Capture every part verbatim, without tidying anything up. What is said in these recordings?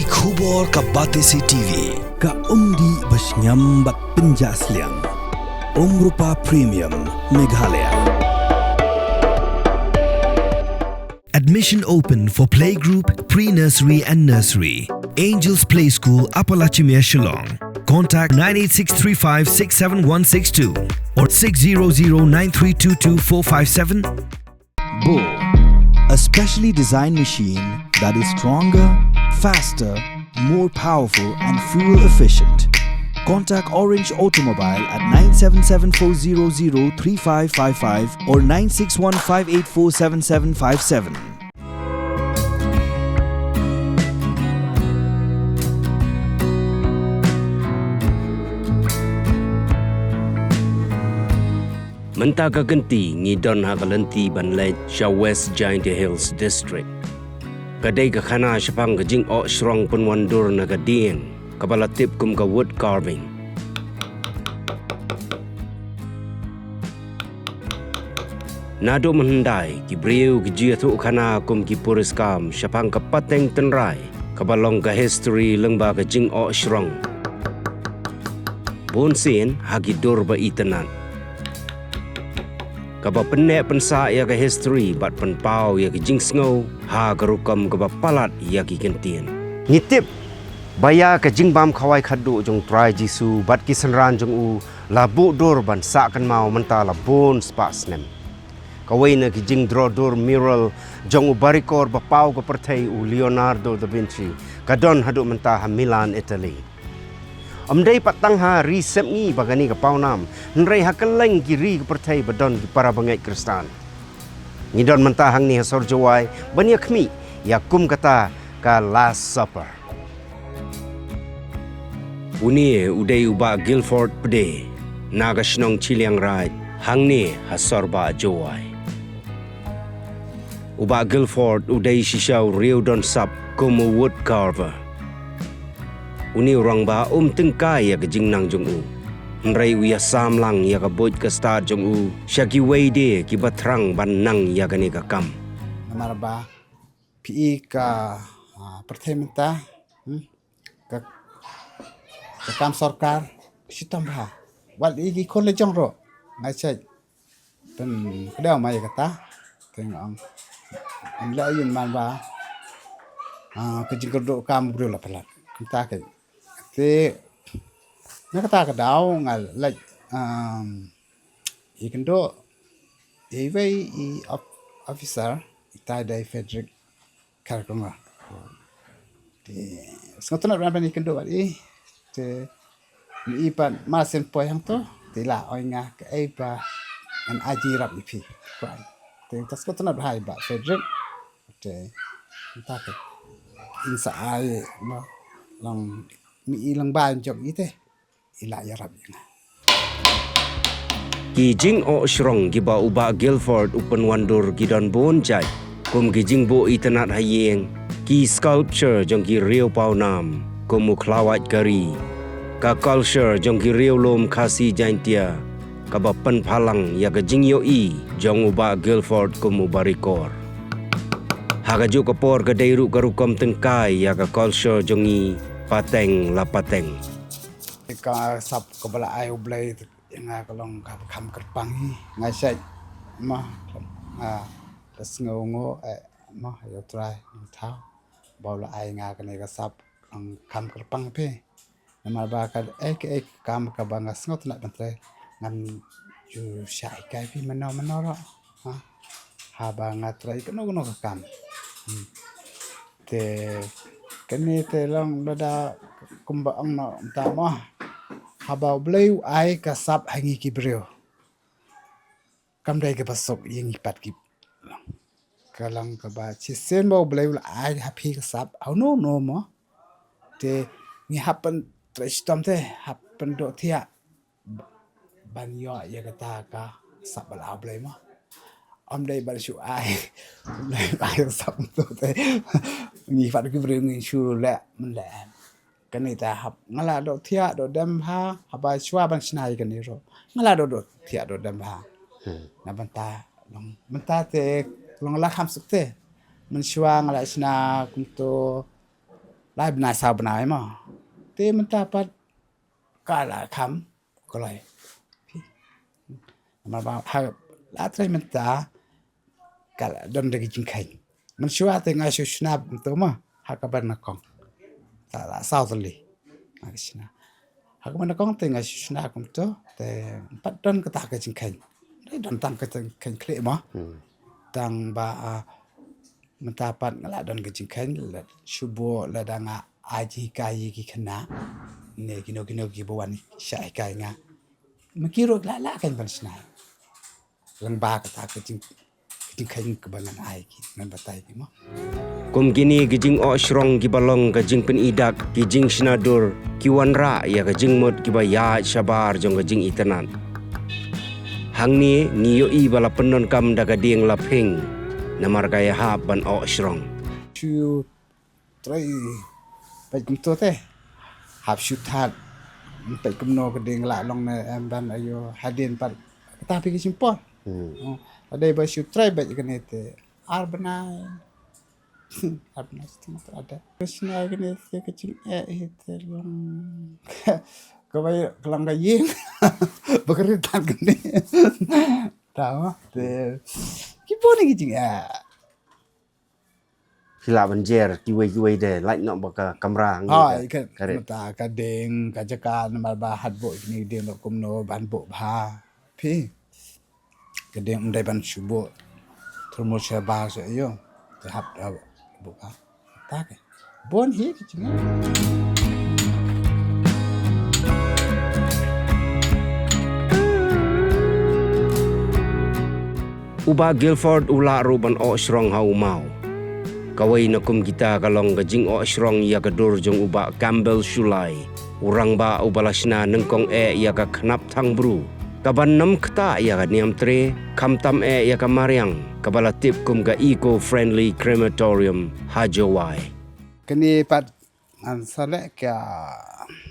Khubor ka Batesi T V, ka umdih ba shngiam bad pynjah sliang. Umrupa Premium, Meghalaya. Admission open for playgroup, pre-nursery and nursery. Angels Play School, Upper Lachimia, Shillong. Contact nine eight six three five six seven one six two or six zero zero nine three two two four five seven. Bo, a specially designed machine that is stronger, faster, more powerful, and fuel efficient. Contact Orange Automobile at nine seven seven four zero zero three five five five or nine six one five eight four seven seven five seven. Mynta ka kynti ngi don ha ka lynti ban leit sha West Jaintia Hills District. Ka dei ka khana shaphang ka jingoh shrong pynwandur na ka dieng, kaba la tip kum ka wood carving. Naduh mynhyndai, ki briew ki ju ïathuh khana kum ki puriskam shaphang ka pateng tynrai, kaba long ka history lyngba ka jingoh shrong. Bunsien ha ki dur ba itynnad, kaba pynneh pynsah ïa ka history bad pynpaw ïa ka jingsngew ha ka rukom kaba palat ïa ki kyntien. Ngi tip ba ïa ka jingbam khawai khadduh jong U Trai Jisu bad ki synran jong u la buh dur ban sah kynmaw mynta la bun spah snem. Kawei na ki jingdro dur mural jong u barikor ba paw ka pyrthei, u Leonardo da Vinci, ka don haduh mynta ha Milan, Italy. Ym dei pat tang ha Ri Sepngi ba kane ka paw nam, hynrei ha kylleng ki ri ka pyrthei ba don ki para bangeit Khristan. Ngi don mynta hangne ha sor Jowai ban ïa khmih ïa kum kata ka Last Supper. Une u dei u Bah Guilford Pde, na ka shnong Chilliangraij, hangne ha sor bah Jowai. U Bah Guilford u dei shisha u riew don sap kum u wood carver. Une u rangbah um tyngkai ïa ka jingnang jong u, hynrei u ïasam lang ïa ka buit ka stad jong u sha kiwei de kiba thrang ban nang ïa kane ka kam. Namar ba phi i ka, ah, pyrthei mynta, hmm, ka, ka kam sorkar shitom bha. Wat i ki khun la jong ruh, nga check. Pyn kdew ma ïa kata. Te nga ong, ym leh ïa man ba, ah, ka jingkyrduh kam briew la palat. Kata ka, te na kata ka daw nga leit, um, ïakynduh ïa iwei i of-, officer, itai dei Frederick Kharkongor. Te sngewtynnat ban ïakynduh bad i. Te i pat mar shen poi hangto, te la ong ïa nga kaei ba ngan ai jingïarap ïa phi. Te nga sngewtynnat bha ïa Bah Frederick. Te mynta te in sa ai ma long mi i lang ba jong i te. I la ïarap ïa nga. Ki jingoh shrong kiba u Bah Guilford u pynwandur ki don bun jait, kum ki jingbuh itynnad ha ïing, ki sculpture jong ki riew paw nam kum u Khlawait Kari, ka culture jong ki riew lum Khasi Jaintia, kaba pynphalang ïa ka jingïohi jong u Bah Guilford kum u barikor. Ha kajuh ka por ka dei ruh ka rukom tyngkai ïa ka culture jong ngi pateng la pateng. Ka sap kaba la ai U Blei ïa nga ka long kaba kham kyrpang hi. Nga shait ma, nga da sngewnguh, eh, ma ïa U Trai Nongthaw ba u la ai nga kane ka sap, long kham kyrpang phi. Namar ba kaei kaei ka kam kaba nga sngewtynnat ban trei, ngan ju shah hikai phi mynno mynno ruh. Ha? Haba nga trei kano kano ka kam. Hmm. Te kane te long lada kumba ong noh mynta mo. Haba U Blei u ai ka sap ha ngi ki briew, kam dei kaba suk ïa ngi pat ki. Ka long kaba shisien ba U Blei u la ai ha phi ka sap, hano hano mo. Te ngi hap ban trei shitom te, hap ban duh thiah ban ïoh ïa kata ka sap ba la ai U Blei mo. Ym dei ban shu ai, ym dei ban ai sap to te ngi pat ki briew ngin shu leh, men leh. Kane te hap nga la duh thiah duh dem bha, haba shuwa ban shna ïa kane ruh nga la duh duh thiah duh dem bha. Hmm. Na bynta long, mynta te long la kham suk te. Mynshuwa nga la shna kumto Lai bnai saw bnai mo. Te mynta pat ka la kham kloi. Namar ba ha la trei mynta ka la don da ka jingkheiñ. Mynshuwa te nga shu shna kumto mo ha kaba nyngkong. Ta la saw tylli nga ka shna. Ha kaba nyngkong te nga shu shna kumto te pat don kata ka jingkheiñ. Dei don tang ka jingkheiñ khlieh mo. Tang ba mynta pat nga la don ka jingkheiñ la shu buh lada nga ai jinghikai ïa ki khynnah ne kino kino kiba wan shah hikai nga. Ma ki ruh la lah kein ban shna. Lyngba kata ka jing ka jingkheiñ kaba ngan ai ki ngan batai ki mo. Kum kine ki jingoh shrong kiba long ka jingpyni dak ki jingshna dur ki wanrah ïa ka jingmut kiba ïaid shabar jong ka jingitynnad. Hangne ngi ïohi ba la pyndonkam da ka dieng laping namar ka ïahap ban oh shrong. Shu trei bad kumto te hap shu thad bad kumno ka dieng la long ne em ban ayo hadien pat kata phi ki simpor. Adei ba shu trei bad kane te ar bnai ar bnai stem te ada. Ka shna kane te ka jingeh hi te long ka bai ka long ka ïing ba ka rit tan kane. Tawa te ki bun ki jingeh. Phi lah ban jer kiwei kiwei de lait noh ba ka kamra ngi. Hai ka ka rit. Mata ka ding ka jaka namar ba hat buh kini ding ba kumno ban buh bha. Phi ka ding um dei ban shu buh thermos sha ba sha ïo te hap da buh bha. Ta ke bon hi ki jingeh. U Bah Guilford u lah ruh ban oh shrong ha u maw. Kawei na kum kita ka long ka jingoh shrong ïa ka dur jong u Bah Campbell Shullai, u rangbah uba la shna nyngkong eh ïa ka khnap thang bru, kaban nym ktah ïa ka niam tre, khamtam eh ïa ka mariang kaba la tip kum ka Eco Friendly Crematorium ha Jowai. Kane pat ngan sa leh ka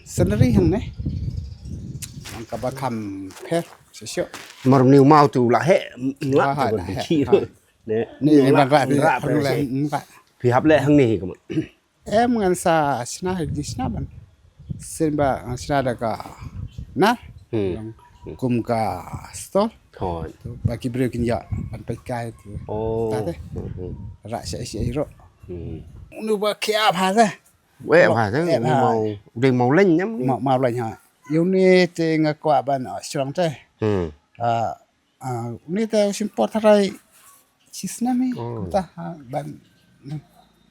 scenery hangne. Nang kaba kham pher shisha. Mar ni u maw tu la heh, nglak tu la heh, biki tu. Ne ni ban rah ti, rah pher shisha. Phi hap leh hangne hi kumno? Em ngan sa shna hi di shna ban. Sien ba ngan shna da ka nar. Kum ka stall. Ba ki briew kin ïa ban peit kai tu. Ta te. Rah shisha ïa ro. Unu ba kia pha te. Weh, wah, tang, eh, ni ah, mau, dei mau leng, nyam ni. Mau, mau leng, ha. Ïa une te nga kwah ban, ah, shrong te. Hmm. Ah, ah, une te u shim por tharai shi snem hi. Oh. Kumta, ha, ban, hmm,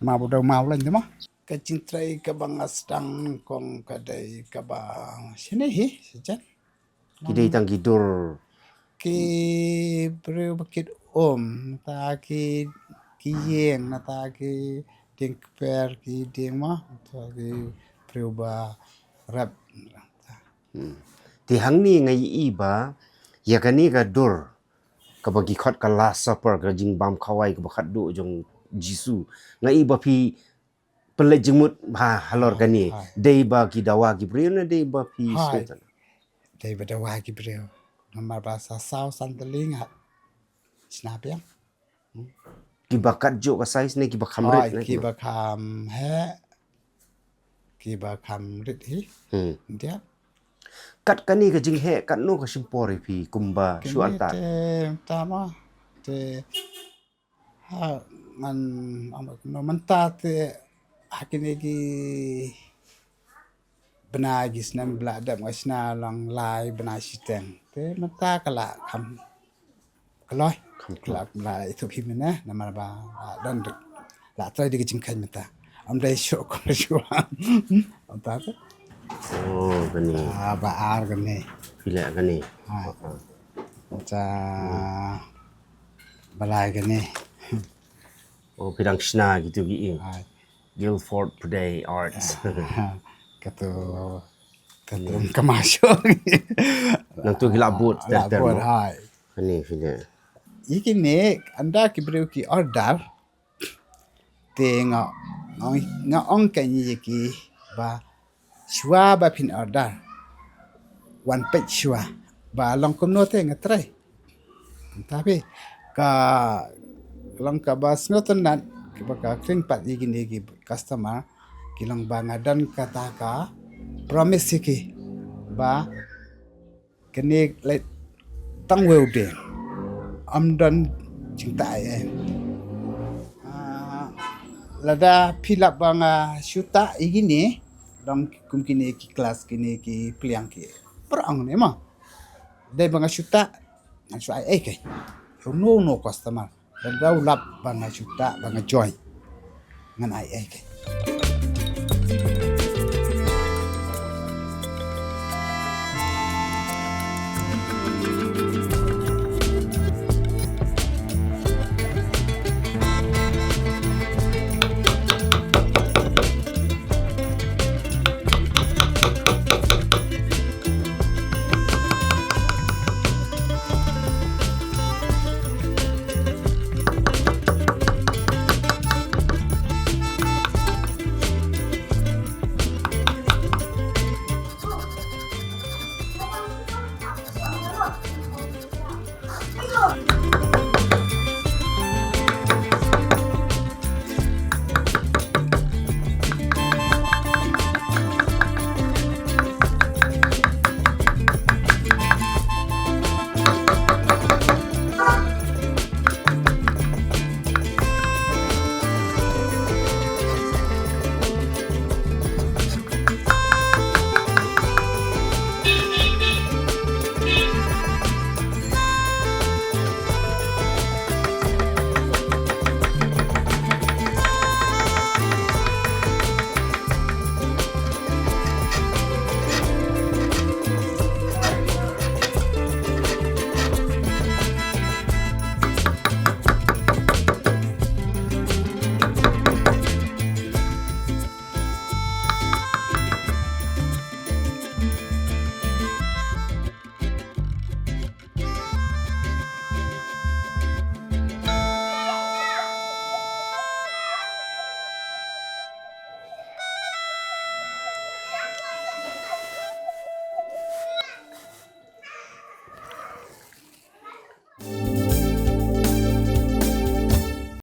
mau, dei mau leng te mo. Ka jingtrei kaba nga sdang kong ka dei kaba shane hi, shi jan. Ki dei tang ki dur. Ki briew ba kit um, nata ki, ki ïing, nata ki dieng kper, ki dieng mo, nata ki briew ba rep. Hmm. Te hangne nga ïohi ba ïa kane ka dur kaba ki khot ka Last Supper, ka jingbam khawai kaba khatduh jong Jisu. Nga ïohi ba phi pynleit jingmut bha halor kane. Hai. Dei ba ki dawa ki briew ne dei ba phi sngewtynnat? Dei ba dawa ki briew. Namar ba sa saw san tylli nga shna biang. Hmm. Kiba kat juh ka size ne kiba kham rit ne? Hai, kiba kham heh. Kiba kham rit hi. Hmm. Dia. Kat kane ka jingheh, katno ka shim por ïa phi kumba shu antad? Kane te, mynta ma. Te Ha, ngan, ong ba kumno mynta te, ha kine ki bnai ki snem ba la dep nga shna long lai bnai shiteng. Te mynta ka la kham kloi. Kham kloi. Ka la, ka la ithuh hi mynne, namar ba, la don, la trei da ka jingkheiñ mynta. Ym dei shuh ko shuh. Mynta te. Oh, kane. Ah, ba ar kane. Phi leh kane. Ah. Ah. Mynta. Hmm. Ba lai kane. Oh, phi dang shna kitu ki ïing. Hai. Guilford Purdey Arts. Katu, katu ka masuk. Nangtu ki la bud ter ter mo. Hai. Kane, kane. Ïa kine, ynda ki briew ki order. Te nga, nga, nga ong kane ïa ki ba shuwa ba phin order. Wan peit shuwa ba long kumno te nga trei. Tapi ka long kaba sngewtynnat kaba ka kring pat ïa kine ki customer Ki long ba nga don kata ka promise ïa ki ba kane leit tang wei u dieng, ym don jingtah ei ei. Ah, lada phi lap ba nga shu tah ïa kine, long kum kine ki klas, kine ki pliang ki. Para ong ne ma. Dei ba nga shu tah, ngan shu ai ei kei. Uno uno customer. Lada u lap ba nga shu tah, ba nga join, ngan ai ei kei.